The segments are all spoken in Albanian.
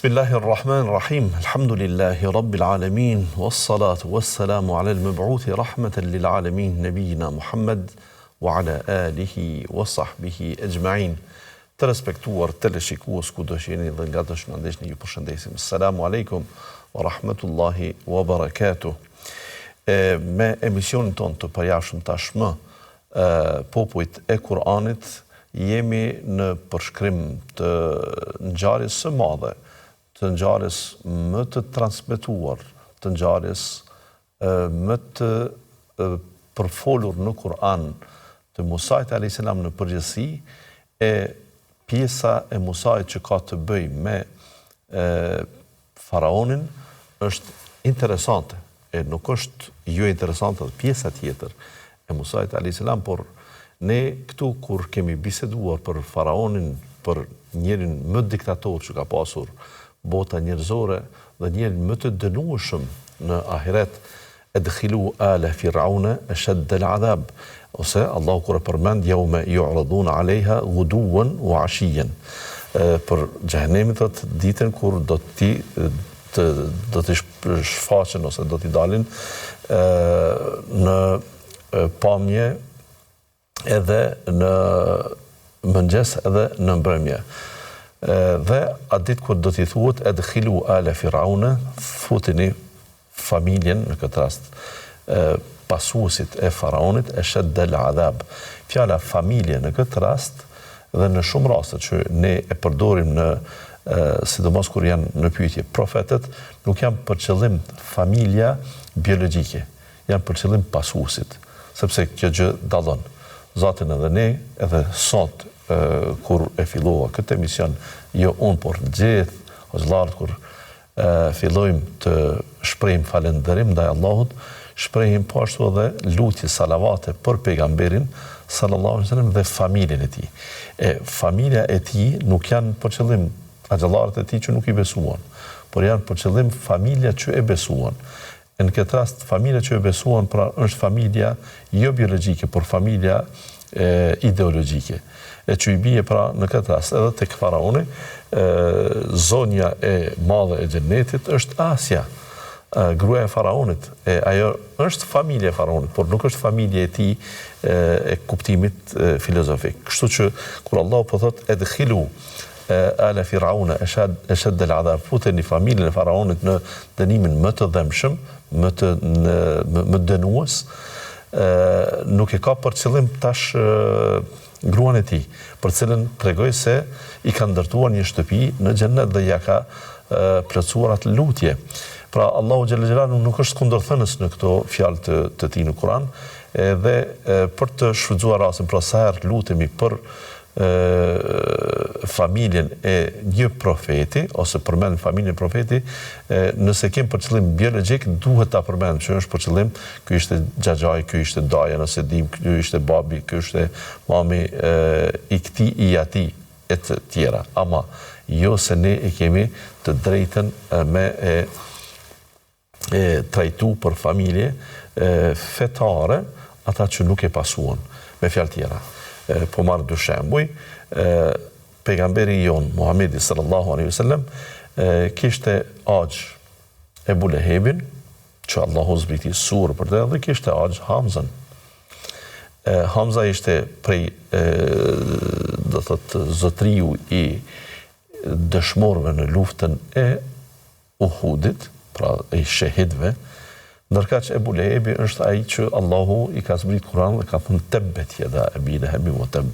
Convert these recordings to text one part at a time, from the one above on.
Bismillahir Rahmanir Rahim. Alhamdulillahi Rabbil Alamin. Was-salatu was-salamu ala al-mab'uthi rahmatan lil alamin nabiyina Muhammad wa ala alihi wa sahbihi ajma'in. Të respektuar teleshikues kudo që jeni dhe ngado që na ndiqni ju përshëndesim. Selamu alejkum wa rahmetullahi wa barakatuh. E, me emisionin tonë të përjavshëm tashmë e, popujt e Kur'anit jemi në përshkrim të ngjarjes së madhe, të ngjarjes më të transmetuar, të ngjarjes më të përfolur në Kur'an të Musait alayhis salam në përgjithësi e pjesa e Musait që ka të bëjë me e, faraonin është interesante e nuk është jo interesante dhe pjesa tjetër e Musait alayhis salam por ne këtu kur kemi biseduar për faraonin për njerin më diktator që ka pasur bota njerëzore dhe njerin më të dënueshëm në ahiret, Edkhilu ale Fir'aune esheddel adhab, ose Allahu kur e përmend jeume ju'radune alejha guduwen wa ashijen, për xhehenemin thotë ditën kur do t'i të do t'i shfaqen ose do t'i dalin në pamje edhe në mëngjes edhe në mbrëmje. Dhe atë ditë kur do t'i thuhet edkhilu ale firaune, futini familjen në këtë rast pasuesit e faraonit esheddel adhab. Fjala familje në këtë rast dhe në shumë raste që ne e përdorim në sidomos kur janë në pyetje profetët, nuk janë për qëllim familja biologjike. Janë për qëllim pasuesit, sepse kjo gjë dallon. Zaten edhe ne, edhe sot kur e fillova këtë emision, jo unë, por gjithë hoxhallarët kur fillojmë të shprehim falënderim ndaj Allahut, shprehim po ashtu edhe lutje salavate për pejgamberin sallallahu alaihi wasallam dhe familjen e tij. E familja e tij nuk janë për qëllim axhallarët e tij që nuk i besuan, por janë për qëllim familja që e besuan. E në këtë rast familja që e besuan pra është familja jo biologjike, por familja e, ideologjike. E që i bie pra në këtë rast edhe tek faraoni, e, zonja e madhe e xhennetit është Asia, e, gruaja e faraonit. E ajo është familja e faraonit, por nuk është familja e tij e, e kuptimit e, filozofik. Kështu që kur Allahu po thotë edkhilu Ala Firauna eshedd el adhab, futeni familjen e faraonit në dënimin më të dhembshëm, më të më dënues, nuk e ka për qëllim tash gruan e tij, për cilën tregoi se i ka ndërtuar një shtëpi në xhennet dhe ja ka plotësuar atë lutje. Pra Allahu xhelle xhelaluhu nuk është kundërthënës në këto fjalë të, të tij në Kur'an, edhe për të shfrytëzuar rastin, pra sa herë lutemi për familjen e një profeti ose përmend familjen e profeti, nëse kem për qëllim biologjik, duhet ta përmend që është për qëllim, ky ishte xhaxhai, ky ishte daja, nëse dim, ky ishte babi, ky ishte mami e, i këtij i atij e të tjera. Ama jo se ne e kemi të drejtën me e e trajtu për familje fetare ata që nuk e pasuan. Me fjalë tjera, po marr dy shembuj, pejgamberi jonë Muhamedi sallallahu alaihi wasallam kishte axhë Ebu Lehebin, që Allahu zbriti sure për të dhe kishte axhë Hamzën. Hamza ishte prej do thotë zotëriu i dëshmorëve në luftën e Uhudit, pra i shehidëve, ndërkaq Ebu Lehebi është ai që Allahu i ka zbrit Kur'an dhe ka thënë tebbet jeda Ebi Lehebin wa teb,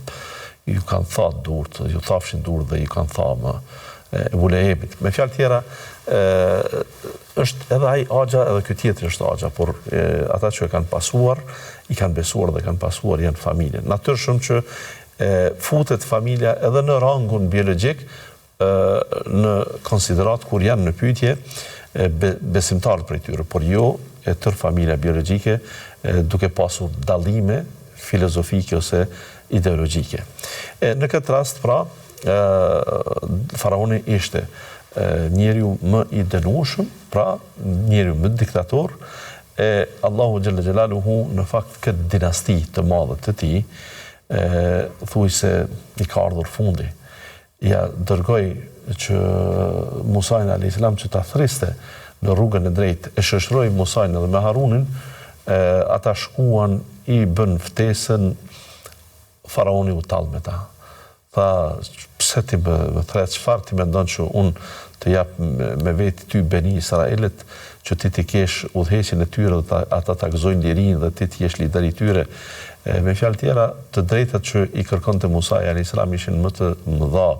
ju kanë tha durt, ju thafshin durt dhe ju kanë tha më Ebu Lehebit. Me fjalë tjera, ë është edhe ai axha edhe ky tjetri është axha, por e, ata që e kanë pasuar, i kanë besuar dhe kanë pasuar janë familje. Natyrshëm që e, futet familja edhe në rangun biologjik, në konsideratë kur janë në pyetje besimtarët prej tyre, por jo e tërë familja biologjike duke pasur dallime filozofike ose ideologjike. E, në këtë rast, pra, faraoni ishte njeriu më i dënueshëm, pra njeriu më diktator, e Allahu xhelle xhelaluhu në fakt këtë dinasti të madhe të tij, e, thuajse i ka ardhur fundi. Ia dërgoi që Musain alayhis salam që ta thriste në rrugën e drejtë, e shoqëroi Musain edhe me Harunin, e, ata shkuan i bënë ftesën, faraoni u tall me ta. Tha, pse ti më, më thret, çfarë ti mendon që unë të jap me veti ty Beni Israelët, që ti të kesh udhëheqjen e tyre dhe ta, ata ta gëzojnë lirinë dhe ti të jesh lider i tyre. E, me fjalë tjera, të drejtat që i kërkonte Musai alayhis salam ishin më të mëdha.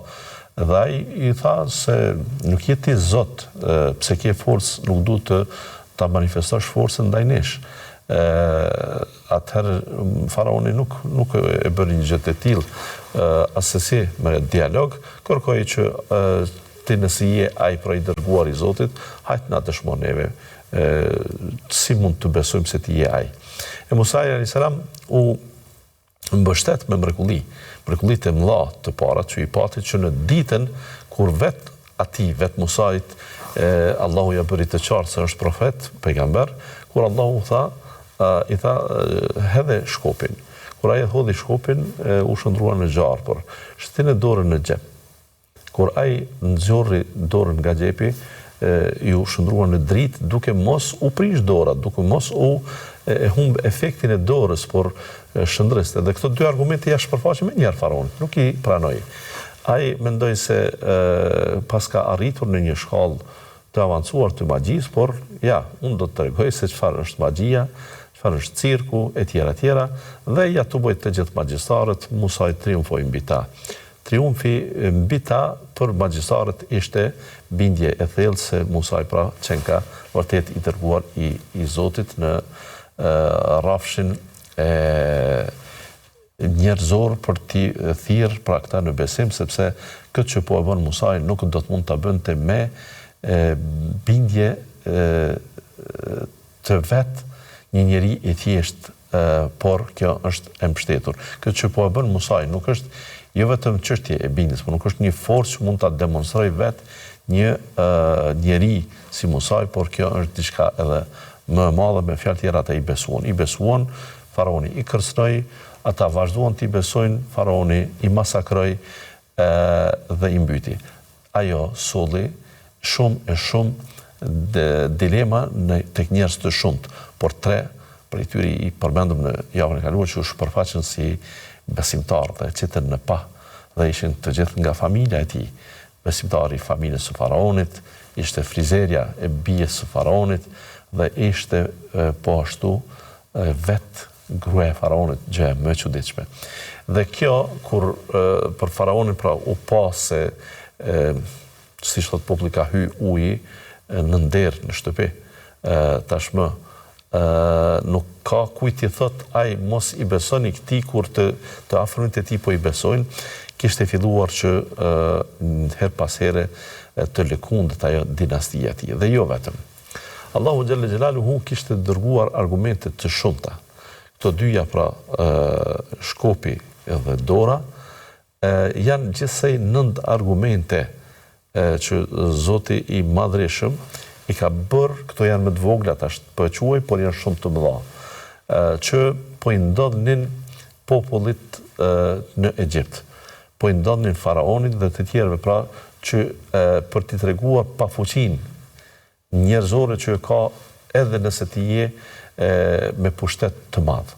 Dhe ai i tha se nuk je ti Zot, pse ke forcë, nuk duhet të ta manifestosh forcën ndaj nesh. E, atëherë faraoni nuk nuk e bëri një gjë të tillë, assesi me dialog, kërkoi që ti nëse je ai pra i dërguar i Zotit, hajt na dëshmo neve e, si mund të besojmë se ti je ai. E Musai alayhis salam u mbështet me mrekulli, mrekullitë e mëdha të parat që i pati që në ditën kur vetë atij, vetë Musait, e, Allahu ia bëri të qartë se është profet, pejgamber, kur Allahu tha, i tha hedhe shkopin. Kur ai e hodhi shkopin, e, u shndërrua në gjarpër. Shtine dorën në xhep. Kur ai nxorri dorën nga xhepi, iu shndërrua në dritë duke mos u prish dora, duke mos u e humb efektin e dorës, por shndriste. Dhe këto dy argumente ia shpërfaqi menjëherë faraonit, nuk i pranoi. Ai mendoi se paska arritur në një shkallë të avancuar të magjisë, por ja, unë do të tregoj se çfarë është magjia, çfarë është cirku, etj, etj, dhe ia tuboi të gjithë magjistarët, Musai triumfoi mbi ta. Triumfi mbi ta për magjistarët ishte bindje e thellë se Musai pra qenka vërtet i dërguar i i Zotit në rrafshin e njerëzor për t'i thirrë pra këta në besim sepse këtë që po e bën Musai nuk do të mund ta bënte me bindje të vet një njeri i thjeshtë por kjo është e mbështetur. Këtë që po e bën Musai nuk është jo vetëm çështje e bindjes, por nuk është një forcë që mund ta demonstrojë vetë një njeri si Musai, por kjo është diçka edhe më e madhe, me fjalë tjera ata i besuan. I besuan, faraoni i kërcënoi, ata vazhduan t'i besojnë, faraoni i masakroi dhe i mbyti. Ajo solli shumë e shumë dilema në tek njerëz të shumtë, por tre prej tyre i përmendëm në javën e kaluar që u shpërfaqën si besimtarë dhe e qitën në pah dhe ishin të gjithë nga familja e tij. Besimtari i familjes së faraonit, ishte frizerja e bijës së faraonit dhe ishte po ashtu vetë gruaja e faraonit, gjëja më e çuditshme. Dhe kjo kur për faraonin pra u pa se e, siç thotë populli ka hy uji në derë në shtëpi, e, tashmë e, nuk ka kujt t'i thotë ai mos i besoni këtij kur të të afërmit e tij po i besojnë, kishte filluar që e, herë pas here të lëkundet ajo dinastia e tij dhe jo vetëm. Allahu xhelle xhelaluhu kishte dërguar argumente të shumta. Këto dyja pra shkopi dhe dora janë gjithsej nëntë argumente që Zoti i Madhërishëm i ka bërë, këto janë më të vogla tash po e quaj, por janë shumë të mëdha, që po i ndodhnin popullit në Egjipt, po i ndodhnin faraonit dhe të tjerëve, pra që për t'i treguar pafuqinë njerëzore që e ka edhe nëse ti je me pushtet të madh.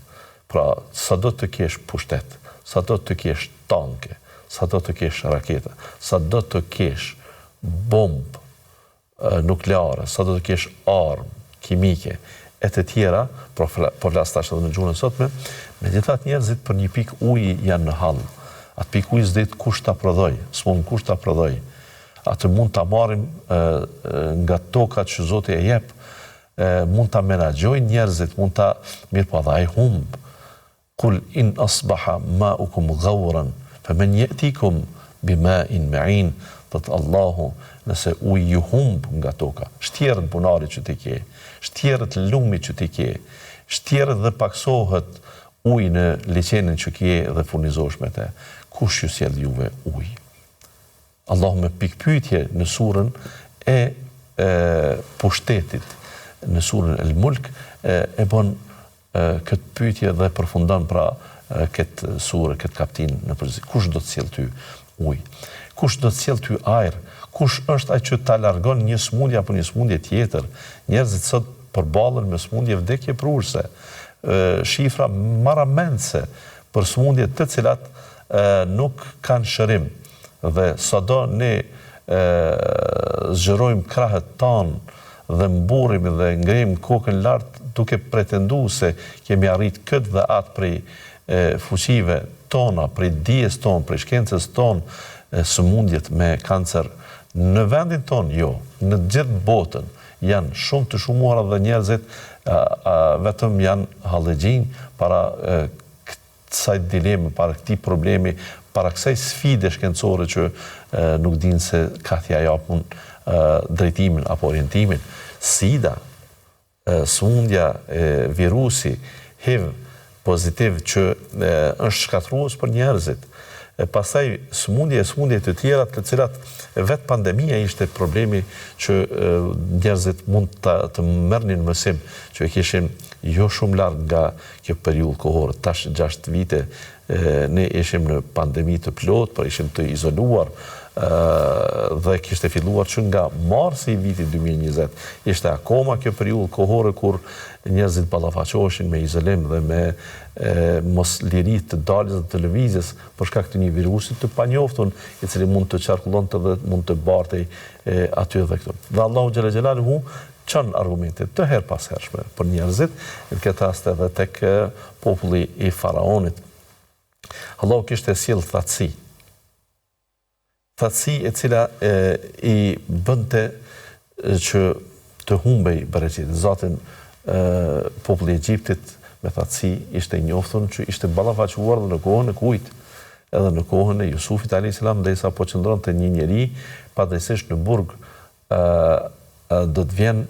Pra, sado të kesh pushtet, sado të kesh tanke, sado të kesh raketa, sado të kesh bombë nukleare, sado të kesh armë kimike e të tjera, po po flas tash edhe në gjuhën e sotme, megjithatë njerëzit për një pikë uji janë në hall. Atë pikë uji s'di kush ta prodhojë, s'mund kush ta prodhojë. Atë mund ta marrim nga toka që Zoti e jep, mund ta menaxhojnë njerëzit, mund ta, mirëpo edhe ai humb. Kul in asbaha ma'ukum ghawran faman ya'tikum bima'in ma'in, thotë Allahu, nëse uji ju humb nga toka, shtjerret bunari që ti ke, shtjerret lumi që ti ke, shtjerret dhe paksohet uji në liqenin që ke dhe furnizohesh me te, kush ju sjell juve ujë? Allahu me pikëpyetje në surën e e pushtetit, në surën El Mulk e, e bën këtë pyetje dhe përfundon pra këtë surë, këtë kaptinë në përgjithësi. Kush do të sjellë ty ujë? Kush do të sjellë ty ajër? Kush është ai që ta largon një sëmundje apo një sëmundje tjetër? Njerëzit sot përballen me sëmundje vdekjeprurëse, shifra marramendëse për sëmundje të cilat nuk kanë shërim dhe sado ne zgjerojmë krahët tanë dhe mburremi dhe ngrejmë kokën lart duke pretendu se kemi arrit këtë dhe atë prej fuqive tona, prej dijes tonë, prej shkencës tonë, sëmundjet me kancer në vendin tonë jo, në gjithë botën janë shumë të shumuara dhe njerëzit vetëm janë hallexhinj para kësaj dileme, para këtij problemi, para kësaj sfide shkencore që nuk dinë se kah t'ia japun drejtimin apo orientimin. Sida, sëmundja e virusi HIV pozitiv që është shkatërrues për njerëzit. E pastaj sëmundje e sëmundje të tjera të cilat vetë pandemia ishte problemi që njerëzit mund të, të merrnin mësim që e kishin jo shumë larg nga kjo periudhë kohore, tash 6 vite ne ishim në pandemi të plotë, por ishim të izoluar dhe kishte filluar që nga marsi i vitit 2020. Ishte akoma kjo periudhë kohore kur njerëzit ballafaqoheshin me izolim dhe me mos liri të daljes dhe të lëvizjes për shkak të një virusi të panjoftun, i cili mund të qarkullonte dhe mund të bartej aty dhe këtu. Dhe Allahu xhele xhelaluhu çon argumente të herëpashershme për njerëzit, në këtë rast edhe tek populli i faraonit. Allahu kishte sjellë thatësi. Thatësi e cila e, i bënte që të humbej bereqeti. Zaten populli i Egjiptit me thatësi ishte i njoftun që ishte ballafaquar dhe në kohën e kujt, edhe në kohën e Jusufit alayhis salam derisa po qëndronte një njeri padrejtësisht në burg do të vjen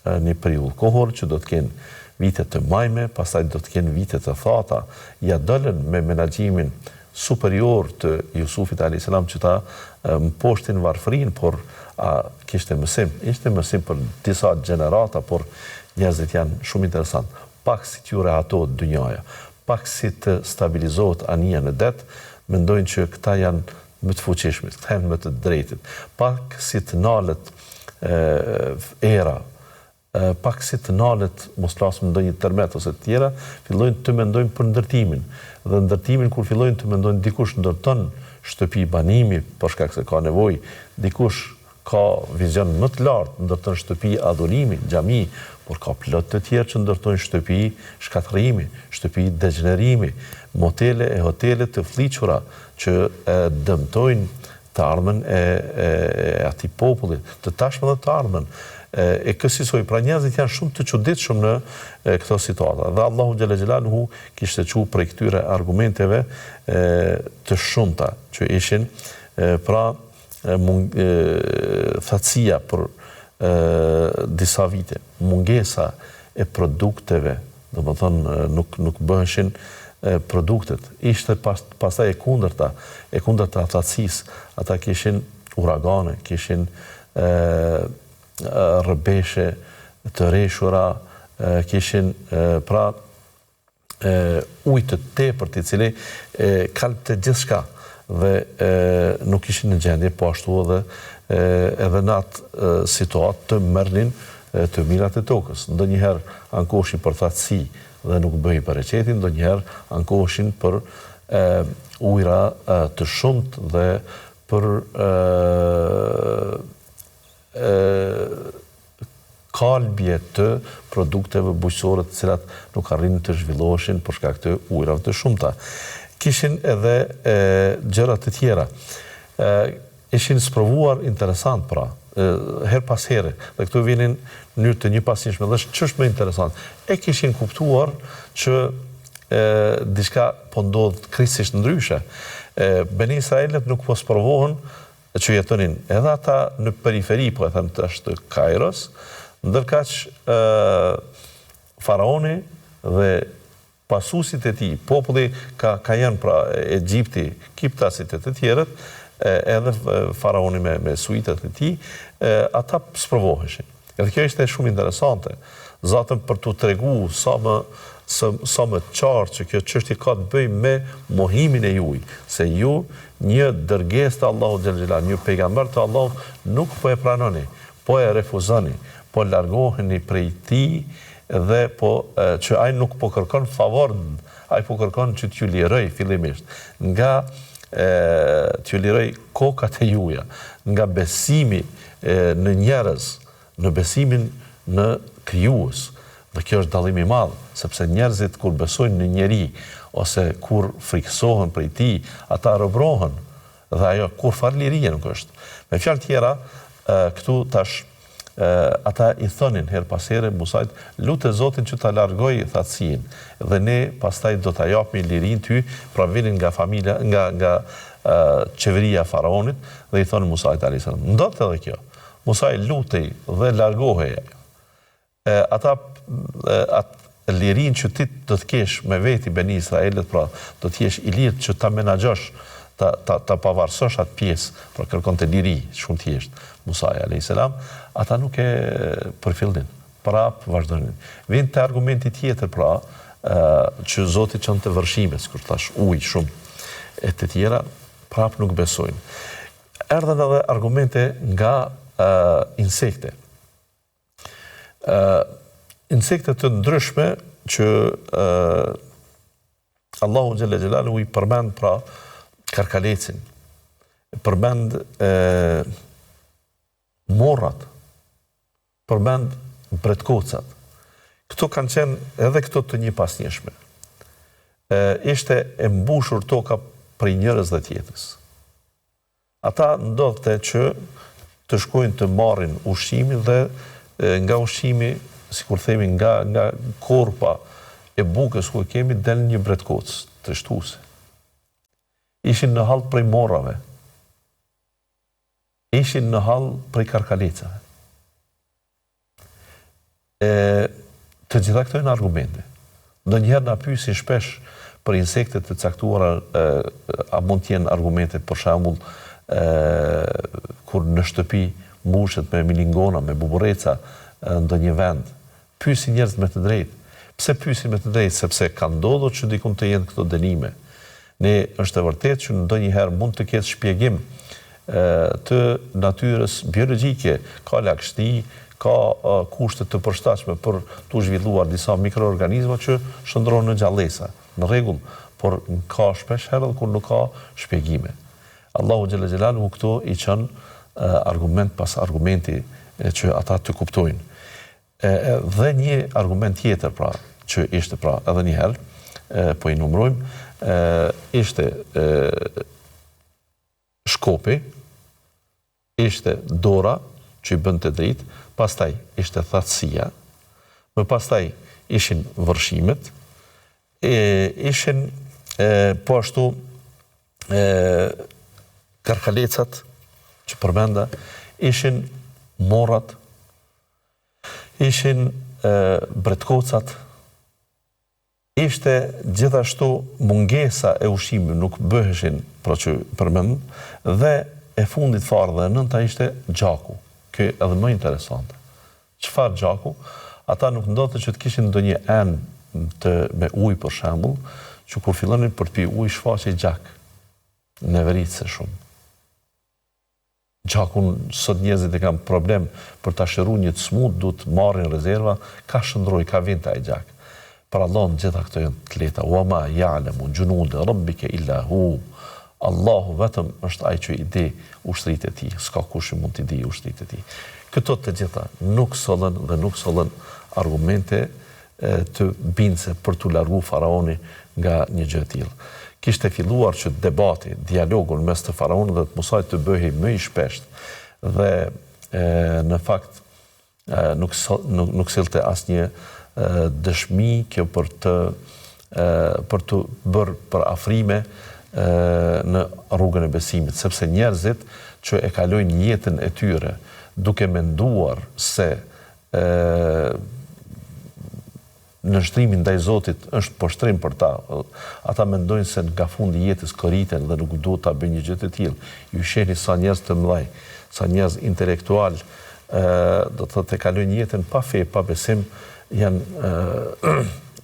një periudhë kohore që do të kenë vite të majme, pastaj do të kenë vite të thata. Ia dolën me menaxhimin superior të Jusufit alayhis salam që ta mposhtin varfërinë, por a kishte mësim? Ishte mësim për disa gjenerata, por njerëzit janë shumë interesant. Pak si t'ju rehatohet dynjaja, pak si të stabilizohet anija në det, mendojnë që këta janë më të fuqishmit, këta janë më të drejtit. Pak si të nalet era, pak si të nalet, mos flasim ndonjë tërmet ose të tjera, fillojnë të mendojnë për ndërtimin. Dhe ndërtimin kur fillojnë të mendojnë dikush ndërton shtëpi banimi për shkak se ka nevojë, dikush ka vizion më të lartë, ndërton shtëpi adhurimi, xhami, por ka plot të tjerë që ndërtojnë shtëpi shkatërrimi, shtëpi degjenerimi, motele e hotele të flliqura që e dëmtojnë të ardhmen e, e, e atij populli, të tashmen dhe të ardhmen. E, e kësisoj, pra njerëzit janë shumë të çuditshëm në e, këto situata. Dhe Allahu xhele xhelaluhu kishte çu prej këtyre argumenteve e, të shumta që ishin e, pra thatësia për disa vite, mungesa e produkteve, domethënë nuk nuk bëheshin produktet. Ishte pas, pastaj e kundërta, e kundërta e thatësisë. Ata kishin uragane, kishin e, rrëbeshe të reshura, kishin pra ujë të tepërt i cili e kalbte gjithçka dhe e, nuk ishin në gjendje po ashtu edhe e, edhe në atë situatë të merrnin të mirat e tokës. Ndonjëherë ankoheshin për thatësi dhe nuk bëhej bereqeti, ndonjëherë ankoheshin për e, ujra e, të shumtë dhe për e, e, kalbje të produkteve bujqësore të cilat nuk arrinin të zhvilloheshin për shkak të ujërave të shumta. Kishin edhe e, gjëra të tjera. E, ishin sprovuar interesant pra, herë pas here, dhe këto vinin në mënyrë të njëpasnjëshme, dhe ç'është më interesant, e kishin kuptuar që e, diçka po ndodh krejtësisht ndryshe. E, Beni Israelët nuk po sprovohen që jetonin edhe ata në periferi, po e them tash të Kajros, ndërkaq ë faraoni dhe pasuesit e tij, populli ka ka janë pra Egjipti, Kiptasit e të tjerët, edhe faraoni me me suitat e tij, ata sprovoheshin. Edhe kjo ishte shumë interesante. Zaten për t'u tregu sa më sa, sa më qartë që kjo çështje ka të bëjë me mohimin e juaj, se ju një dërgesë të Allahut xhel xhelal, një pejgamber të Allahut nuk po e pranoni, po e refuzoni, po largoheni prej tij dhe po që ai nuk po kërkon favor, ai po kërkon që t'ju lirojë fillimisht nga t'ju lirojë kokat e juaja nga besimi në njerëz, në besimin në Krijues. Dhe kjo është dallim i madh, sepse njerëzit kur besojnë në njeri ose kur frikësohen prej tij, ata robërohen dhe ajo kurrfarë lirie nuk është. Me fjalë tjera, këtu tash ata i thonin herë pas here Musait, lute Zotin që ta largojë thatësinë dhe ne pastaj do ta japmi lirinë ty, pra vinin nga familja, nga nga qeveria e faraonit dhe i thonin Musait alayhis salam. Ndodhte edhe kjo. Musai lutej dhe largohej ajo. E ata atë lirinë që ti do të kesh me veti Beni Israelët, pra do të jesh i lirë që ta menaxhosh, ta ta ta pavarësosh atë pjesë, pra kërkonte liri, shumë thjesht, Musai alayhis salam, ata nuk e përfillnin. Prap vazhdonin. Vjen te argumenti tjetër pra, që Zoti çonte vërshime, sikur thash, ujë shumë e të tjera, prap nuk besojnë. Erdhën edhe argumente nga insekte. Insekte të ndryshme që Allahu xhelle xhelaluhu i përmend pra karkalecin, përmend morrat, përmend bretkocat. Këto kanë qenë edhe këto të njëpasnjëshme. E, ishte e mbushur toka prej njërës dhe tjetrës. Ata ndodhte që të shkojnë të marrin ushqimin dhe nga ushqimi, sikur themi nga nga korpa e bukës ku e kemi del një bretkocë trishtuese. Ishin në hall prej morrave. Ishin në hall prej karkalecave. E, të gjitha këto janë argumente. Ndonjëherë na pyesin shpesh për insekte të caktuara, e, a mund të jenë argumente, për shembull, e, kur në shtëpi mbushet me milingona, me buburreca ndonjë vend. Pyesin njerëzit me të drejtë. Pse pyesin me të drejtë? Sepse ka ndodhur që dikund të jenë këto dënime. Ne është e vërtetë që ndonjëherë mund të ketë shpjegim të natyrës biologjike, ka lagështi, ka kushte të përshtatshme për t'u zhvilluar disa mikroorganizma që shndërrohen në gjallesa. Në rregull, por ka shpesh herë edhe kur nuk ka shpjegime. Allahu xhelle xhelaluhu këto i çon argument pas argumenti që ata të kuptojnë. E, dhe një argument tjetër pra, që ishte pra edhe një herë, po i numërojmë, ishte e, shkopi, ishte dora që i bënte dritë, pastaj ishte thatësia, më pastaj ishin vërshimet, e, ishin e, po ashtu e, karkalecat që përmenda, ishin morrat, Ishin bretkocat, ishte gjithashtu mungesa e ushqimit, nuk bëheshin, pra që përmendëm, dhe e fundit fare dhe e nënta ishte gjaku. Kjo edhe më interesante. Çfarë gjaku? Ata nuk ndodhte që të kishin ndonjë enë të me ujë për shembull, që kur fillonin për të pi ujë shfaqej gjak. Neveritëse shumë. Gjakun sot njerëzit e kanë problem për ta shëru një të smutë duhet të marrin rezerva, ka shndërrohej ka vinte ai gjak. Për Allahun të gjitha këto janë të lehta. Wa ma ya'lamu junuda rabbika illa hu. Allahu vetëm është ai që i di ushtritë e tij, s'ka kush që mund t'i dijë ushtritë e tij. Këto të gjitha nuk sollën dhe nuk sollën argumente të bindëse për t'u largu faraoni nga një gjë e tillë. Kishte filluar që debati, dialogu në mes të faraonit dhe të Musait të bëhej më i shpeshtë dhe në fakt nuk nuk nuk sillte asnjë dëshmi kjo për të për të bërë përafrime në rrugën e besimit, sepse njerëzit që e kalojnë jetën e tyre duke menduar se nënshtrimi ndaj Zotit është poshtrim për ta. Ata mendojnë se nga fundi i jetës koriten dhe nuk duhet ta bëjnë një gjë të tillë. Ju shihni sa njerëz të mëdhenj, sa njerëz intelektualë, do të thotë e kalojnë jetën pa fe, pa besim, janë.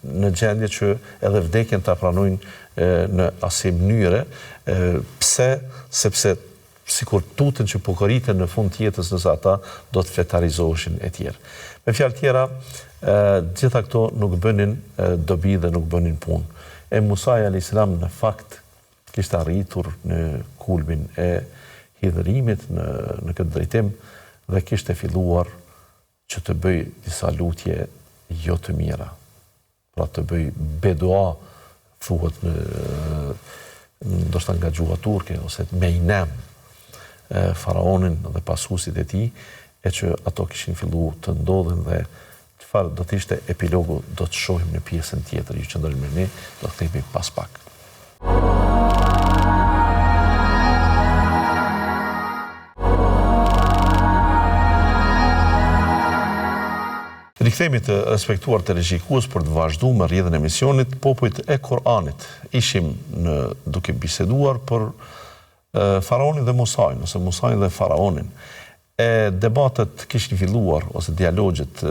në gjendje që edhe vdekjen ta pranojnë në asi mënyre, pse? Sepse sikur tuten që po koriten në fund të jetës nëse ata do të fetarizoheshin etj. Me fjalë tjera, gjitha këto nuk bënin dobi dhe nuk bënin punë. E Musai alayhis salam në fakt kishte arritur në kulmin e hidhërimit në në këtë drejtim dhe kishte filluar që të bëjë disa lutje jo të mira. Pra të bëjë bedua, thuhet në ndoshta nga gjuha turke ose me i nem faraonin dhe pasuesit e tij, e që ato kishin fillu të ndodhin dhe çfarë do të ishte epilogu do të shohim në pjesën tjetër. Ju qëndroni me ne, do të kthehemi pas pak. Rikthehemi të respektuar teleshikues për të vazhdu me rrjedhën e emisionit Popujt e Kur'anit. Ishim në duke biseduar për Faraonin dhe Musain, ose Musain dhe Faraonin. E debatet kishin filluar, ose dialogjet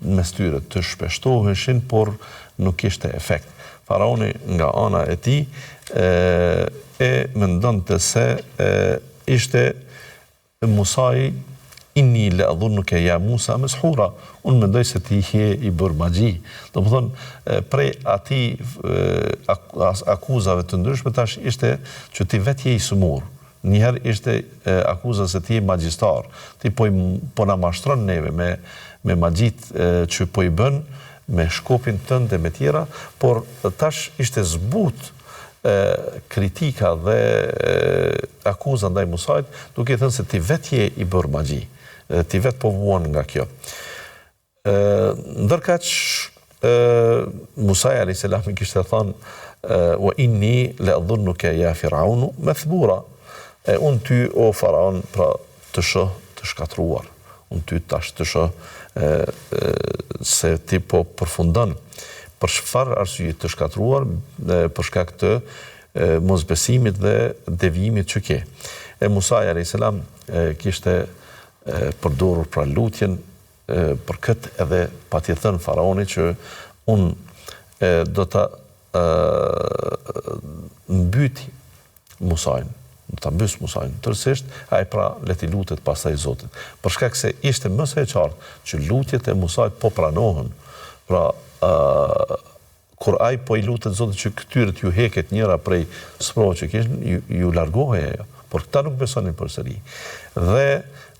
mes tyre të shpeshtoheshin, por nuk kishte efekt. Faraoni nga ana e tij e mendonte se ishte Musai inni le adhunnuke ja Musa meshura, unë mendoj se ti je i bërë magji. Domethënë, prej atij akuzave të ndryshme tash ishte që ti vetë je i sëmurë. Njëherë ishte akuza se ti je magjistar, ti po po na mashtron neve me me magjitë që po i bën, me shkopin tënd e me tjera, por tash ishte zbut kritika dhe akuza ndaj Musait, duke i thënë se ti vetë je i bërë magji, dhe ti vetë po vuan nga kjo. Ndërkaq, Musai alayhis salam i kishte thënë wa inni la adhunnuka ya fir'aunu mathbura. E unë ty o faraon, pra të shoh të shkatërruar. Unë ty tash të shoh se ti po përfundon. Për çfarë arsye të shkatërruar? Për shkak të mosbesimit dhe devijimit që ke. E Musai alayhis salam kishte përdorur pra lutjen për këtë edhe pati thënë faraoni që unë do ta mbyti Musain, do ta mbys Musain tërësisht, ai pra le t'i lutet pastaj Zotit. Për shkak se ishte më se e qartë që lutjet e Musait po pranohen, pra kur ai po i lutet Zotit që këtyre t'ju heket njëra prej sprovave që kishin, ju, ju largohej ajo. Por këta nuk besonin përsëri. Dhe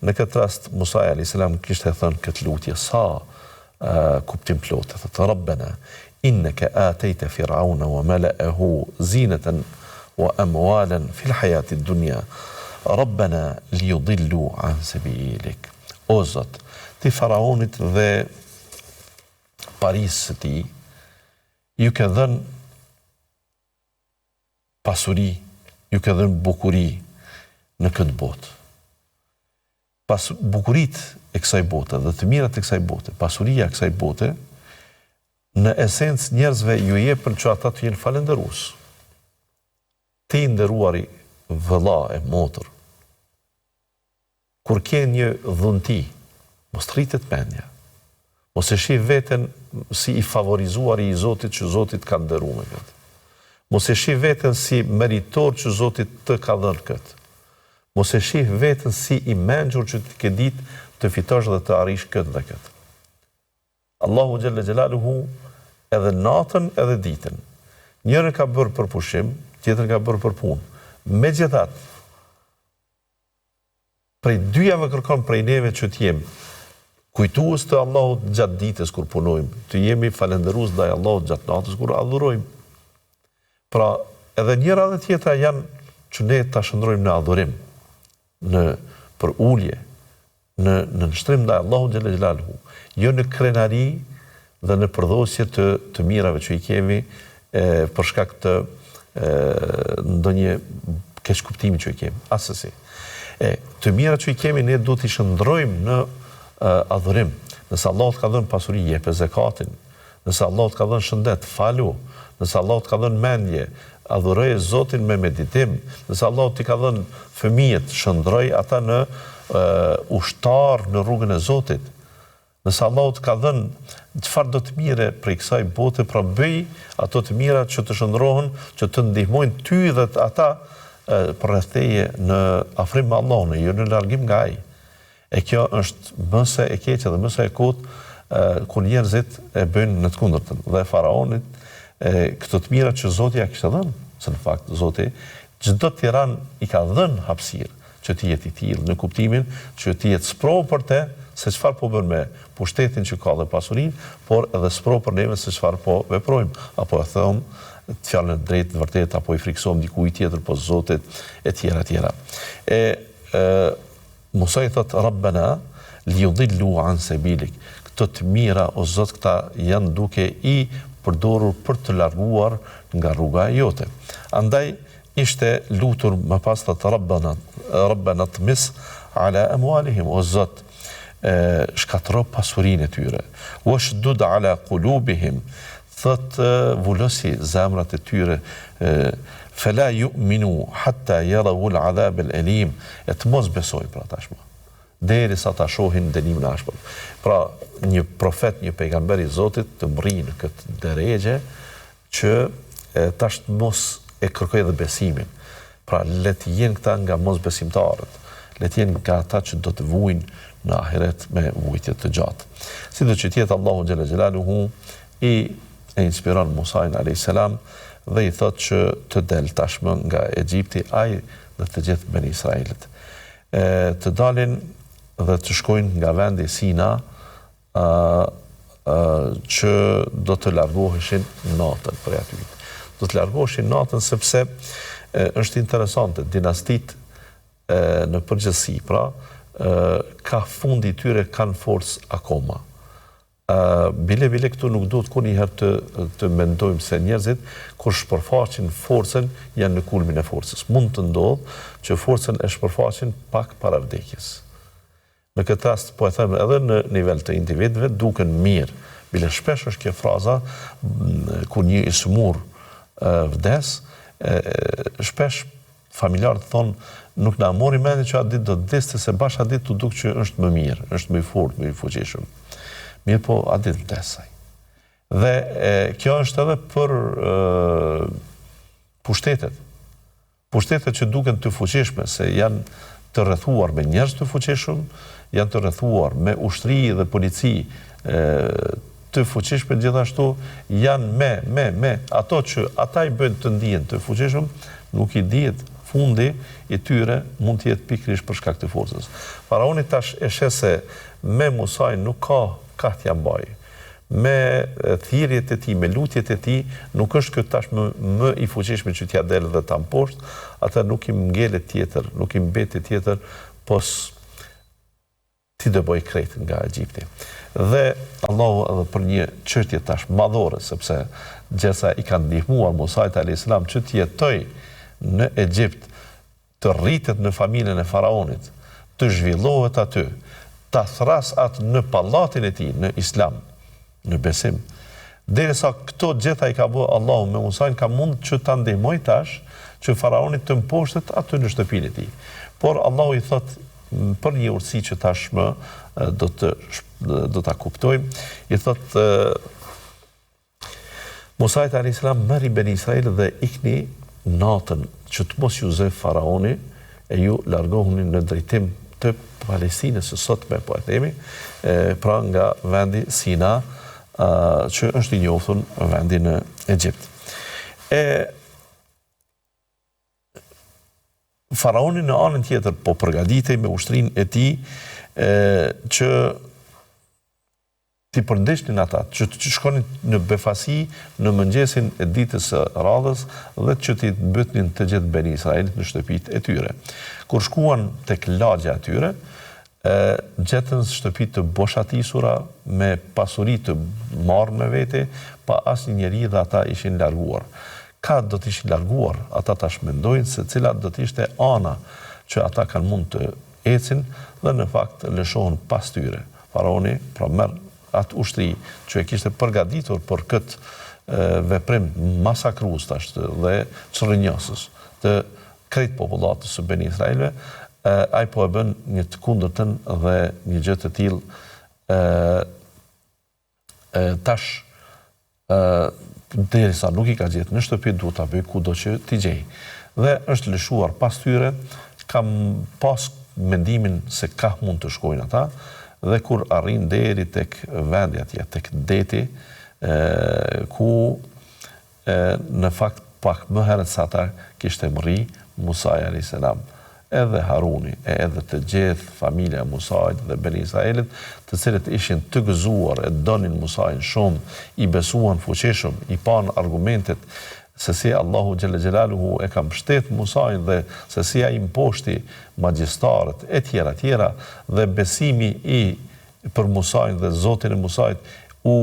në këtë rast Musai alayhis salam kishte thënë këtë lutje sa kuptimplotë, thotë Rabbena innaka atejte Firauna wa mala'ahu zinatan wa amwalan fil hayati dunya Rabbena liyudillu an sabilik. O Zot, ti faraonit dhe parisë së tij, ju ke dhënë pasuri, ju ke dhënë bukuri në këtë botë. Pas bukuritë e kësaj bote dhe të mirat e kësaj bote, pasuria e kësaj bote, në esencë njerëzve ju jepen që ata të jenë falënderues. Ti i nderuari vëlla e motër, Kur ke një dhunti, mos të rritet mendja. Mos e shih veten si i favorizuari i Zotit që Zoti të ka nderu me këtë. Mos e shih veten si meritor që Zoti të ka dhënë këtë. Mos e shih veten si i mençur që ti ke ditë të fitosh dhe të arrish këtë dhe këtë. Allahu xhelle xhelaluhu edhe natën edhe ditën. Njërën ka bërë për pushim, tjetrën ka bërë për punë. Megjithatë, Prej dyjave kërkon prej neve që të jemi kujtues të Allahut gjatë ditës kur punojmë, të jemi falënderues ndaj Allahut gjatë natës kur adhurojmë. Pra, edhe njëra edhe tjetra janë që ne ta shndërrojmë në adhurim, në përulje, në nënshtrim ndaj Allahut xhelle xhelaluhu, jo në krenari dhe në përdhosje të të mirave që i kemi e, për shkak të e, ndonjë keqkuptimi që i kemi, assesi. E, të mirat që i kemi ne duhet t'i shndërrojmë në e, adhurim. Nëse Allahu të ka dhënë pasuri, jepe zekatin. Nëse Allahu të ka dhënë shëndet, falu. Nëse Allahu të ka dhënë mendje, adhuroje Zotin me meditim. Nëse Allahu t'i ka dhënë fëmijët, shndërroji ata në e, ushtarë në rrugën e Zotit. Nëse Allahu të ka dhënë çfarëdo të mire prej kësaj bote, pra bëj ato të mira që të shndërrohen, që të ndihmojnë ty dhe ata përreth teje në afrim me Allahun e jo në largim nga Ai. E kjo është më se e keqe dhe më se e kotë kur njerëzit e bëjnë në të kundërtën. Dhe faraonit e, këto të mira që Zoti ia kishte dhënë, se në fakt Zoti çdo tiran i ka dhënë hapësirë që të jetë i tillë, në kuptimin që të jetë sprovë për te se çfarë po bën me pushtetin që ka dhe pasurinë, por edhe sprovë për neve se çfarë po veprojmë, apo e thomë fjalën e drejtë të vërtetë, apo i frikësohem dikujt tjetër pos Zotit, e tjera, e tjera. E, e Musai thotë Rabbena liyudillu an sebilik, këto të mira o Zot këta janë duke i përdorur për të larguar nga rruga jote. Andaj ishte lutur më pas thotë Rabbena Rabbena tmis ala amwalihim o Zot shkatërro pasurinë e tyre washdud ala qulubihim thotë vulosi zemrat e tyre fela yu'minu hatta yarawu al-'adhab al-alim e të mos besojnë pra tashmë derisa ta shohin dënimin e ashpër. Pra, një profet, një pejgamber i Zotit të mrrijë në këtë derexhe që tash të mos e kërkojë edhe besimin. Pra, le të jenë këta nga mosbesimtarët, le të jenë nga ata që do të vujnë në ahiret me vujtje të gjatë. Sido që të jetë Allahu xhele xhelaluhu i e inspiron Musain alayhis salam dhe i thotë që të del tashmë nga Egjipti ai dhe të gjithë Beni Israilët. E të dalin dhe të shkojnë nga vendi Sina që do të largoheshin natën prej aty. Do të largoheshin natën sepse është interesante, dinastitë në përgjithësi, pra, ka fundi i tyre kanë forcë akoma. Bile, bile këtu nuk duhet kurrnjëherë të, të mendojmë se njerëzit kur shpërfaqin forcën janë në kulmin e forcës. Mund të ndodhë që forcën e shpërfaqin pak para vdekjes. Në këtë rast, po e them edhe në nivel të individëve, duken mirë. Bile shpesh është kjo fraza, kur një i sëmurë vdes, shpesh familjarët thonë, nuk na mori mendja që atë ditë do të vdiste, se bash atë ditë u duk që është më mirë, është më i fortë, më i fuqishëm. Mirëpo, atë ditë vdes ai. Dhe e, kjo është edhe për e, pushtetet. Pushtetet që duken të fuqishme, se janë të rrethuar me njerëz të fuqishëm, janë të rrethuar me ushtri dhe polici të fuqishme gjithashtu, janë me, me, me, ato që ata i bëjnë të ndihen të fuqishëm, nuk i dihet fundi i tyre mund të jetë pikërisht për shkak të forcës. Faraoni tash e sheh se me Musain nuk ka kah t'ia mbajë. Me thirrjet e tij, me lutjet e tij, nuk është ky tashmë më i fuqishmi që t'ia del dhe ta mposhtë, atëherë nuk i ngelet tjetër, nuk i mbetet tjetër pos t'i dëbojë krejt nga Egjipti. Dhe Allahu edhe për një çështje tash madhore, sepse gjersa i ka ndihmuar Musait alayhis salam që të jetojë në Egjipt, të rritet në familjen e faraonit, të zhvillohet aty, ta thrrasë atë në pallatin e tij, në Islam, në besim. Derisa këto gjitha i ka bë Allahu me Musain, ka mund që ta ndihmojë tash që faraoni të mposhtet aty në shtëpinë e tij. Por Allahu i thotë për një urtësi që tashmë do të do ta kuptojmë, i thotë Musait alejhi selam merri Beni Israilët dhe ikni natën që të mos ju zë faraoni e ju largohuni në drejtim të Palestinës së sotme po e themi e, pra nga vendi Sina a, që është i njoftun vendi në Egjipt. E Faraoni në anën tjetër po përgatitej me ushtrinë e tij e, që t'i përndiqnin ata, që të shkonin në befasi në mëngjesin e ditës së radhës dhe që t'i mbytnin të gjithë Beni Israilët në shtëpitë e tyre. Kur shkuan tek lagja e tyre, e, gjetën shtëpitë të boshatisura me pasuri të marrë me vete, pa asnjë njeri dhe ata ishin larguar. Ka do të ishin larguar, ata tash mendojnë se cila do të ishte ana që ata kanë mund të ecin dhe në fakt lëshohen pas tyre. Faraoni, pra merr atë ushtri që e kishte përgatitur për këtë veprim masakrues tash dhe çrrënjosës të krejt popullatës së Beni Israilëve, ai po e bën një të kundërtën dhe një gjë të tillë. E, tash, e, derisa nuk i ka gjetë në shtëpi, duhet ta bëjë kudo që t'i gjejë. Dhe është lëshuar pas tyre, ka pas mendimin se kah mund të shkojnë ata, dhe kur arrin deri tek vendi atje, tek deti, e, ku e, në fakt pak më herët se ata kishte mrri Musai alejhi selam, edhe Haruni e edhe të gjithë familja e Musait dhe Beni Israelit, të cilët ishin të gëzuar e donin Musain shumë, i besuan fuqishëm, i panë argumentet se si Allahu xhelle xhelaluhu e ka mbështet Musain dhe se si ai mposhti magjistarët etj etj dhe besimi i për Musain dhe Zotin e Musait u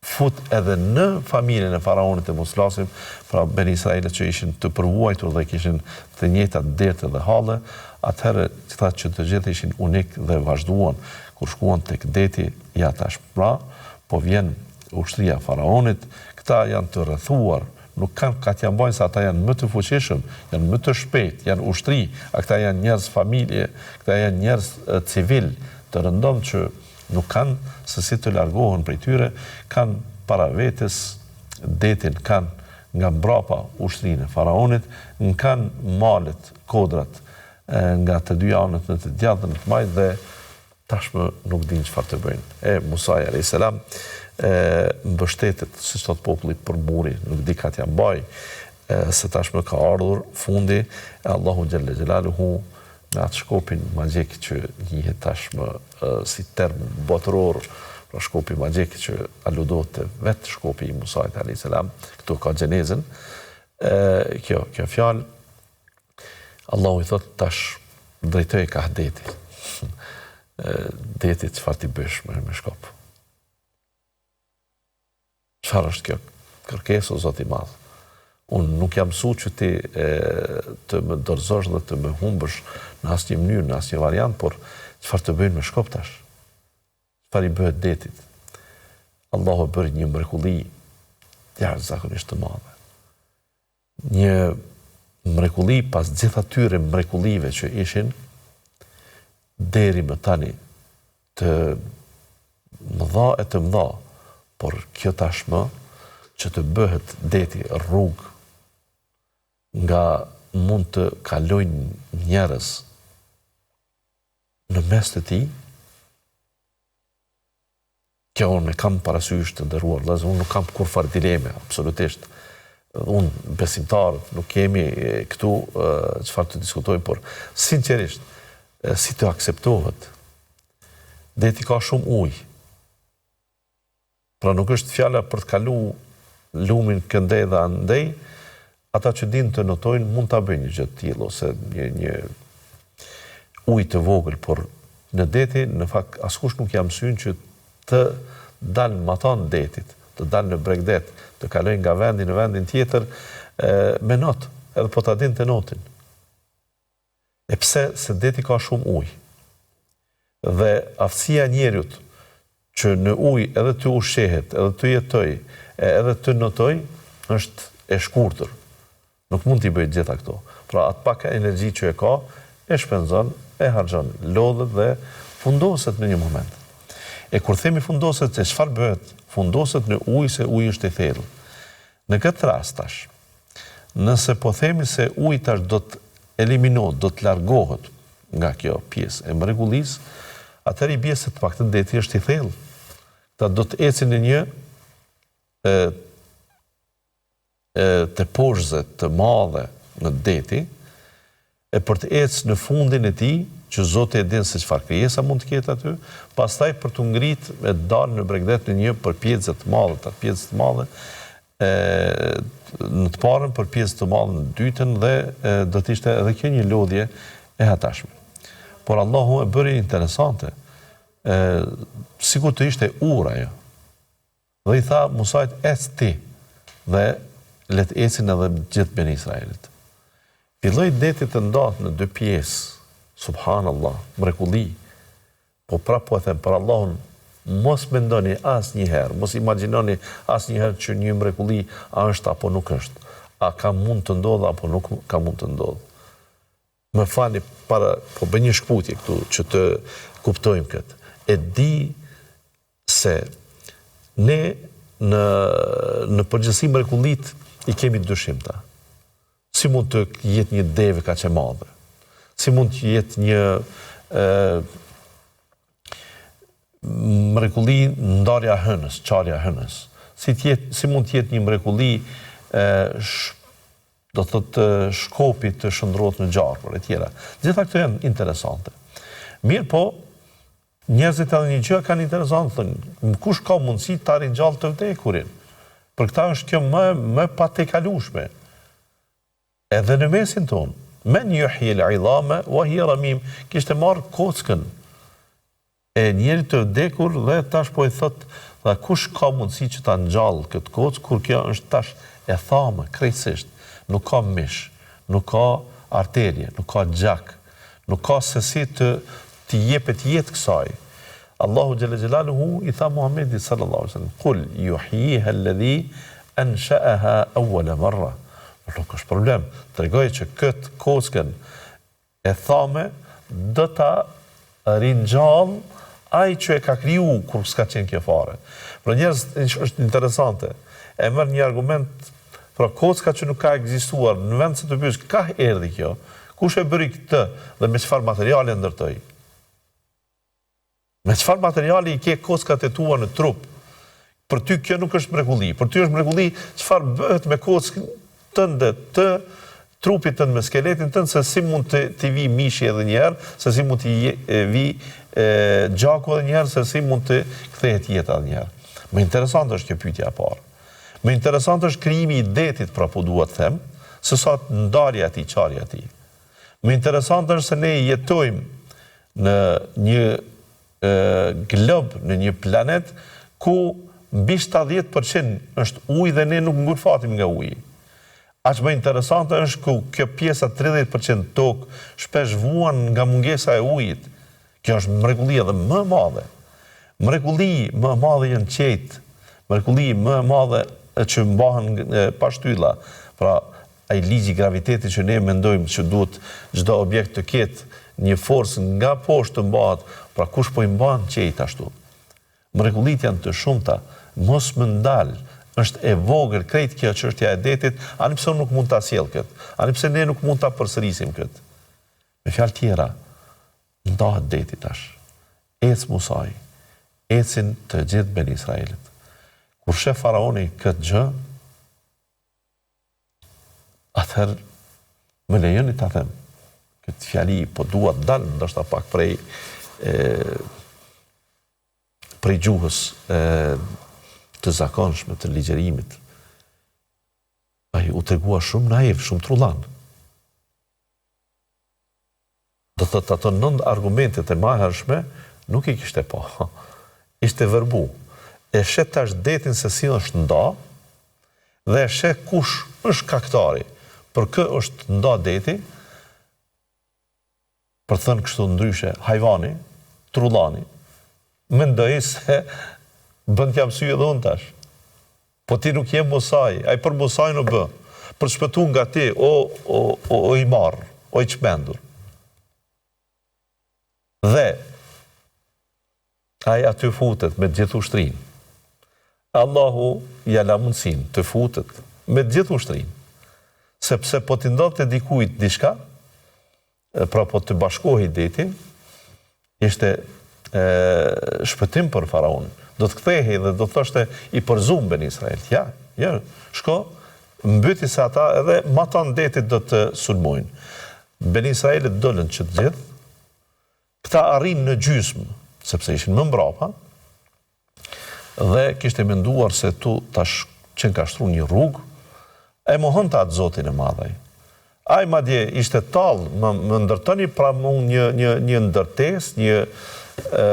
fut edhe në familjen e faraonit e mos flasim, pra Beni Israilët që ishin të përvuajtur dhe kishin të njëjtat derte dhe halle, atëherë këta që të gjithë ishin unik dhe vazhduan, kur shkuan tek deti, ja tash pra, po vjen ushtria e faraonit, këta janë të rrethuar, nuk kanë ka t'ia mbajnë se ata janë më të fuqishëm, janë më të shpejtë, janë ushtri, a këta janë njerëz familje, këta janë njerëz civil, të rëndomtë që nuk kanë se si të largohen prej tyre, kanë para vetes detin, kanë nga mbrapa ushtrinë e faraonit, kanë malet, kodrat nga të dy anët në të djathtë dhe në të majtë dhe tashmë nuk dinë çfarë të bëjnë. E Musai alayhis salam e mbështetet, siç thotë populli, për muri, nuk di ka t'ia mbajë, se tashmë ka ardhur fundi e Allahu xhelle xhelaluhu me atë shkopin magjik që njihet tashmë si term botëror, pra shkopi magjik që aludohet te vetë shkopi i Musait alayhis salam, këtu ka gjenezën, e, kjo, kjo fjalë, Allahu i thotë tash drejtoje kah deti. Deti çfarë t'i bësh me, me shkop. Çfarë është kjo kërkesë o Zot i madh? Unë nuk jam mësu që ti e, të më dorëzosh dhe të më humbësh në asnjë mënyrë, në asnjë variant, por çfarë të bëjnë me shkop tash? Çfarë i bëhet detit? Allahu e bëri një mrekulli jashtëzakonisht të madhe. Një mrekulli pas gjithë atyre mrekullive që ishin deri më tani të mëdha e të mëdha, por kjo tashmë që të bëhet deti rrugë nga mund të kalojnë njerëz në mes të tij, kjo unë e kam parasysh të nderuar vëllezër, unë nuk kam kurrfarë dileme, absolutisht. Unë besimtarët nuk kemi këtu çfarë të diskutojmë, por sinqerisht si të akceptohet deti ka shumë ujë. Pra nuk është fjala për të kalu lumin këndej dhe andej, ata që dinë të notojnë mund ta bëjnë një gjë të tillë ose një një ujë të vogël, por në deti në fakt askush nuk ia mësyn që të dalë matanë detit, të dalë në bregdet, të kalojë nga vendi në vendin tjetër e, me not, edhe po ta dinte notin. E pse? Se deti ka shumë ujë. Dhe aftësia e njeriut që në ujë edhe të ushqehet, edhe të jetojë, e edhe të notojë, është e shkurtër. Nuk mund t'i bëjë të gjitha këto. Pra atë pak energji që e ka, e shpenzon, e harxhon, lodhet dhe fundoset në një moment. E kur themi fundoset, se çfarë bëhet? Fundoset në ujë se uji është i thellë. Në këtë rast tash, nëse po themi se uji tash do të eliminohet, do të largohet nga kjo pjesë e mrekullisë, atëherë i bie se të paktën deti është i thellë. Këta do të ecin në një e, e teposhtëze të madhe në deti, e për të ecë në fundin e tij, që Zoti e din se çfarë krijesa mund të ketë aty, pastaj për t'u ngrit e dalë në bregdet në një përpjetëze të madhe, përpjetëze të madhe, e, në të parën përpjetëze të madhe në të dytën dhe e, do të ishte edhe kjo një lodhje e hatashme. Por Allahu e bëri interesante, e, sikur të ishte urë ajo. Dhe i tha Musait, Ec ti, dhe le të ecin edhe gjithë Beni Israelit. Filloi deti të ndahet në dy pjesë, subhanallah, mrekulli. Po prapë po e them, për Allahun, mos mendoni asnjëherë, mos imagjinoni asnjëherë që një mrekulli a është apo nuk është, a ka mund të ndodhë apo nuk ka mund të ndodhë. Më falni para, po bëj një shkputje këtu që të kuptojmë këtë. E di se. Ne në në përgjithësi mrekullitë i kemi të dyshimta. Si mund të jetë një deve kaq e madhe? Si mund të jetë një ë mrekulli ndarja e hënës, çarja e hënës? Si të jetë, si mund të jetë një mrekulli ë do të thotë shkopi të shndërrohet në gjarpër e tjera. Gjitha këto janë interesante. Mirëpo, Njerëzit edhe një gjë kanë interesante, thonë, kush ka mundësi ta ringjallë të vdekurin? Për këta është kjo më më e patejkalueshme. Edhe në mesin tonë, men yuhyi al-'idhama wa hiya ramim, kishte marrë kockën e njerit të vdekur dhe tash po i thotë, tha kush ka mundësi që ta ngjallë këtë kockë kur kjo është tash e thame krejtësisht, nuk ka mish, nuk ka arterie, nuk ka gjak, Nuk ka se si të t'i jepet jetë kësaj. Allahu xhelle xhelaluhu i tha Muhammedit sallallahu alaihi wasallam, "Kul yuhyiha alladhi ansha'aha awwala marra." Por nuk është problem. Tregoi që këtë kockën e thame do ta ringjall ai që e ka kriju kur s'ka qenë kjo fare. Pra njerëz është interesante. E merr një argument Pra kocka që nuk ka ekzistuar, në vend se të pyes kah erdhi kjo, kush e bëri këtë dhe me çfarë materiali e ndërtoi? Me çfarë materiali i ke kockat e tua në trup? Për ty kjo nuk është mrekulli, për ty është mrekulli çfarë bëhet me kockën tënde të trupit tënd me skeletin tënd se si mund të t'i vijë mishi edhe një herë, se si mund t'i vijë gjaku edhe një herë, se si mund të kthehet jeta edhe një herë. Më interesante është kjo pyetja e parë. Më interesant është krijimi i detit, pra po dua të them, se sa ndarja e tij, çarja e tij. Më interesant është se ne jetojmë në një e, glob, në një planet ku mbi 70% është ujë dhe ne nuk ngurfatim nga uji. Aq më interesante është ku kjo pjesa 30% tokë shpesh vuan nga mungesa e ujit. Kjo është mrekulli edhe më e madhe. Mrekulli më e madhe janë qiejt, mrekulli më e madhe që mbahen pa shtylla. Pra, ai ligji i gravitetit që ne mendojmë që duhet çdo objekt të ketë një forcë nga poshtë të mbahet, pra kush po i mban qiejt ashtu? Mrekullitë janë të shumta, mos më ndal, është e vogël krejt kjo çështja e detit, ani pse unë nuk mund ta sjell këtë, ani pse ne nuk mund ta përsërisim këtë. Me fjalë tjera, ndahet deti tash. Ec Musai, ecin të gjithë Beni Israelët. Kur sheh faraoni këtë gjë, atëherë më lejoni ta them këtë fjali, po dua të dal ndoshta pak prej e, prej gjuhës e, të zakonshme të ligjërimit. Ai u tregua shumë naiv, shumë trullan. Do të thotë ato nëntë argumentet e mahershme nuk i kishte pa. Ishte verbu. E sheh tash detin se si është nda dhe e sheh kush është shkaktari. Për kë është nda deti, për të thënë kështu ndryshe, hajvani, trullani, mendoi se bën t'ja mësyj edhe unë tash. Po ti nuk je Musai, ai për Musain u bë, për të shpëtu nga ti, o, o, o, o i marrë, o i çmendur. Dhe, ai aty futet me gjithë ushtrinë. Allahu ja la mundësinë të futet me gjithë ushtrinë. Sepse po t'i ndodhte dikujt diçka, Pra po të bashkohej deti, ishte e, shpëtim për faraonin. Do të kthehej dhe do të thoshte i përzumë Beni Israelët. Ja, ja, shko, mbyti se ata edhe matanë detit do të sulmojnë. Beni Israelët dolën që të gjithë, këta arrijnë në gjysmë, sepse ishin më mbrapa, dhe kishte menduar se tu tash qenka shtru një rrugë, e mohonte atë Zotin e madh ai. Ai madje ishte tall, më, më ndërtoni pra mu një, një, një ndërtesë, një ë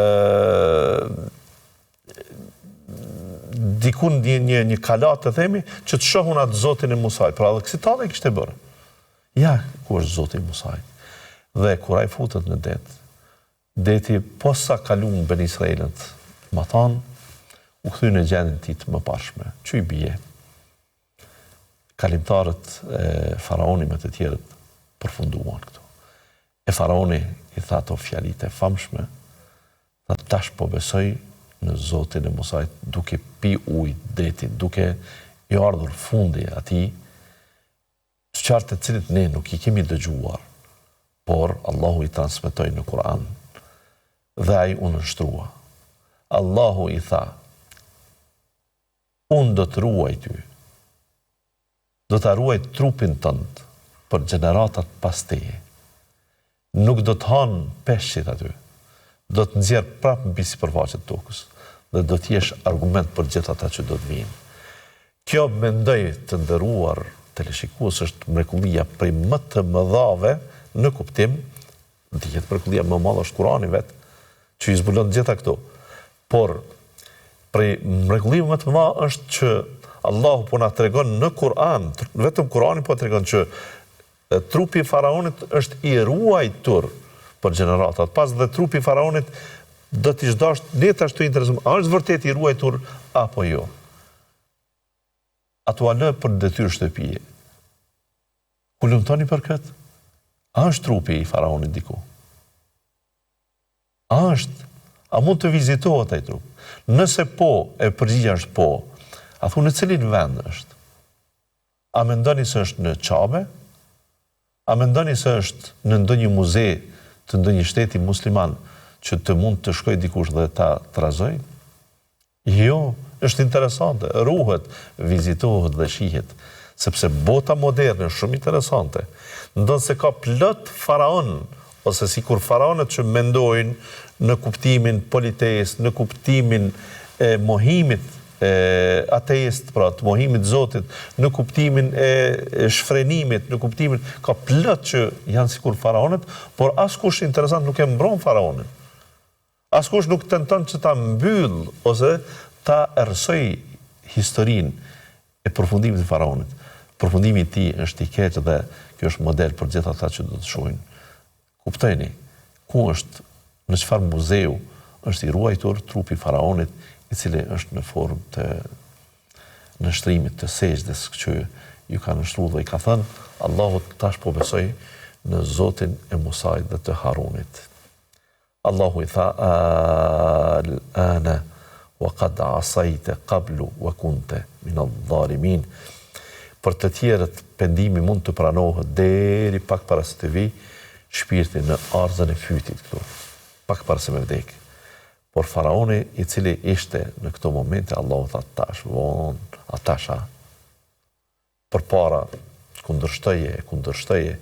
dikun një, një, një kala të themi, që të shoh unë atë Zotin e Musait. Pra edhe kësi tallje kishte bërë. Ja, ku është Zoti i Musait. Dhe kur ai futet në det, Deti posa kaluan Beni Israelët matanë, u kthy në gjendjen e tij të mëparshme, që i bie. Kalimtarët e faraoni me të tjerët përfunduan këtu. E faraoni i tha ato fjalitë e famshme, tha tash po besoj në Zotin e Musait duke pi ujë detit, duke i ardhur fundi atij, Qartë të cilit ne nuk i kemi dëgjuar, por Allahu i transmetoi në Kur'an dhe ai u nënshtrua. Allahu i tha, Unë do të ruaj ty, do ta ruaj trupin tënd për gjeneratat pas teje. Nuk do të hanë peshqit aty. Do të nxjerr prapë mbi sipërfaqe të tokës dhe do të jesh argument për gjithë ata që do të vijnë. Kjo mendoj të nderuar teleshikues është mrekullia prej më të mëdhave në kuptim, dihet mrekullia më e madhe është Kurani vetë, që i zbulon të gjitha këto. Por prej mrekullive më të mëdha është që Allahu po na tregon në Kur'an, vetëm Kur'ani po tregon që Trupi i faraonit është i ruajtur për gjeneratat pas dhe trupi i faraonit do të ish dashtë ne tash të interesohemi a është vërtet i ruajtur apo jo. A t'ua lë për detyrë shtëpie. Hulumtoni për këtë? A është trupi i faraonit diku? A është? A mund të vizitohet ai trup? Nëse po, e përgjigja është po, a thu në cilin vend është? A mendoni se është në Qabe? A mendoni se është në ndonjë muze të ndonjë shteti musliman që të mund të shkojë dikush dhe ta trazojë? Jo, është interesante, ruhet, vizitohet dhe shihet, sepse bota moderne është shumë interesante. Ndonëse ka plot faraonë ose sikur faraonët që mendojnë në kuptimin politeist, në kuptimin e mohimit e ateist, pra të mohimit të Zotit, në kuptimin e shfrenimit, në kuptimin ka plot që janë sikur faraonët, por askush interesant nuk e mbron faraonin. Askush nuk tenton që ta mbyllë ose ta errësojë historinë e përfundimit të faraonit. Përfundimi i tij është i keq dhe kjo është model për gjithë ata që do të shohin. Kuptojeni, ku është, në çfarë muzeu është i ruajtur trupi i faraonit, i cili është në formë të nënshtrimit të sexhdes që iu ka nënshtru dhe i ka thënë Allahut tash po besoj në Zotin e Musait dhe të Harunit. Allahu i tha, Al-ane wa qad asajte qablu wa kunte min adh-dhalimin. Për të tjerët pendimi mund të pranohet deri pak para se të vijë shpirti në arzën e fytit këtu, pak para se me vdekë. Por faraoni i cili ishte në këto momente, Allahu tha tash vonë, a tash a? Përpara kundërshtoje e kundërshtoje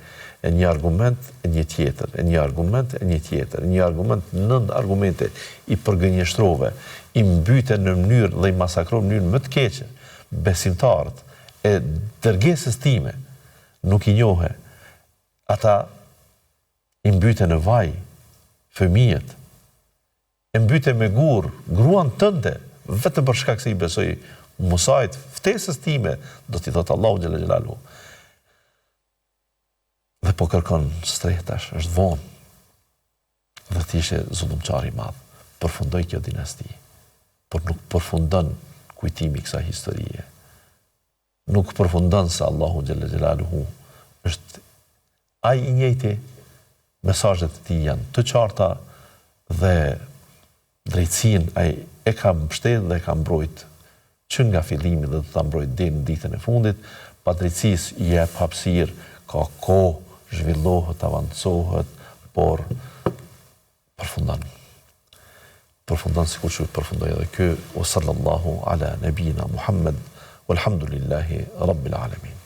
e një argument e një tjetër, e një argument e një tjetër, e një argument nëntë argumente i përgënjeshtrove, i mbyte në mënyrë dhe i masakrove në mënyrë më të keqe besimtarët e dërgesës time nuk i njohe ata i mbyte në vaj fëmijët E mbyte me gurë gruan tënde vetëm për shkak se i besoi Musait, ftesës time, do t'i thotë Allahu xhele xhelaluhu. Dhe po kërkon strehë tash, është vonë. Dhe ti ishe zullumqar i madh. Përfundoi kjo dinasti. Por nuk përfundon kujtimi i kësaj historie. Nuk përfundon se Allahu xhele xhelaluhu është ai i njëjti, mesazhet e tij janë të qarta dhe drejtësinë ai e ka mbështet dhe e ka mbrojt që nga fillimi dhe do ta mbrojë deri në ditën e fundit, padrejtësisë i jep hapësirë, ka kohë, zhvillohet, avancohet, por përfundon. Përfundon sikur që përfundoi edhe ky, wa sallallahu ala nabina Muhammed, walhamdulillahi rabbil alamin.